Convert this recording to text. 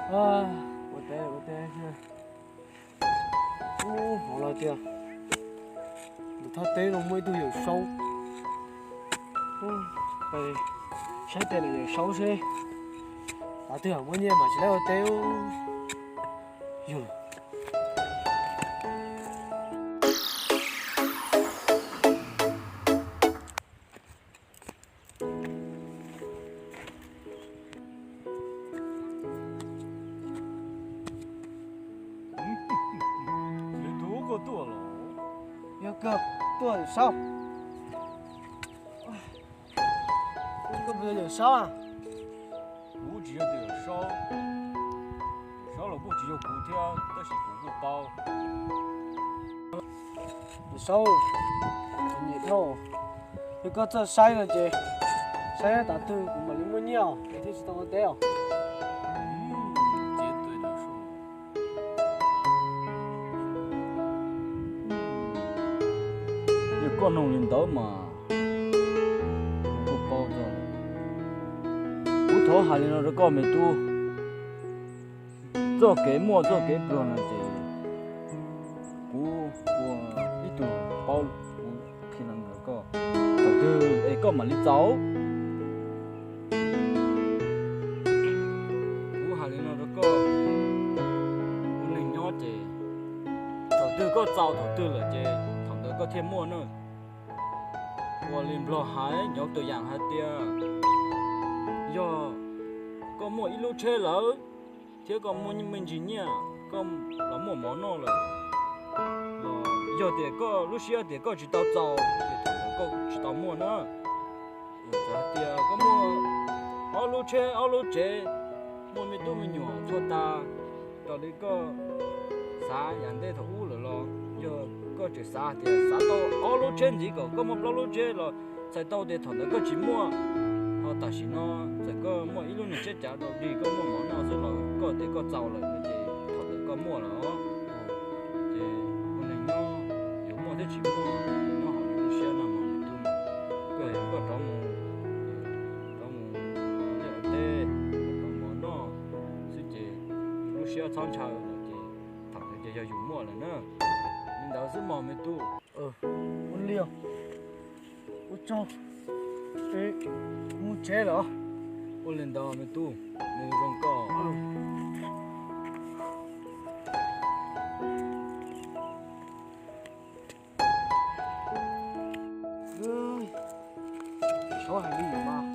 Ua teb ua teb, ub, hauv no tiag, ntawm thaj teb no muaj ib tug Yawm Saub. Saib tias nws Yawm Saub seb, tav twg muaj nyiaj mas tsis laib ua teb. Yog Yog koj tuaj Yawm Saub, koj puas yog Yawm Saub a? Kuv tsis yog tus Yawm Saub, Yawm Saub los kuj tsis yog kuv thiab, tab sis kuv kuj paub. Yawm Saub, kuv nyiam dhau, yog koj txawj saib no ces saib tav twg kuv mam li muaj nyiaj os, kuv thiaj tsis tau ua teb os. Yog koj nug li ntawd mas kuv kuj paub txog. Kuv thov hais li no rau koj me tub, txoj kev muaj txoj kev pluag no ces kuv ua ib tug paub, kuv qhia no rau koj, thaum twg es koj mam li txaus. Kuv hais li no rau koj, ua neeg nyob ces thaum twg koj txaus thaum twg lawm ces thaum ntawd koj thiaj muaj na. Ua li Nplog hais, nyob tus yam hais tias, yog koj muaj ib lub tsheb lawm thiab koj muaj me ntsis nyiaj, koj los muaj mov noj lawm, yog tias koj lub siab tias koj tsis tau txaus ces thaum ntawd koj tsis tau muaj na. Txawm hais tias koj muaj ob lub tsheb ob lub tsev, muaj me tub me nyuam txhua tas, raws li koj xav yav ntej thaum ub lawm los yog koj tseem xav tias xav tau ob lub tsheb ntxiv kom koj muaj plaub lub tsheb los txhais tau tias thaum ntawd koj tsis muaj. Ho tam sim no txawm koj muaj ib lub niag tsheb cav rau dig koj muaj mov noj xwb los koj tias koj txaus lawm no ces thaum ntawd koj muaj lawm os. Ces ua neeg nyob yuav muaj thiab tsis muaj, nyob hauv lub siab no mas me tub, koj rov mus, rov mus ua liaj ua teb, tau mov noj xwb ces lub siab txhob ntshaw lawm ces thaum ntawd ces yog yus muaj lawm na. Li ntawd xwb mog me tub. Ua li, ua tsaug, mus tsev lawm. Ua li ntawd me tub, nws zoo koj. Tsis txhob hais li mas,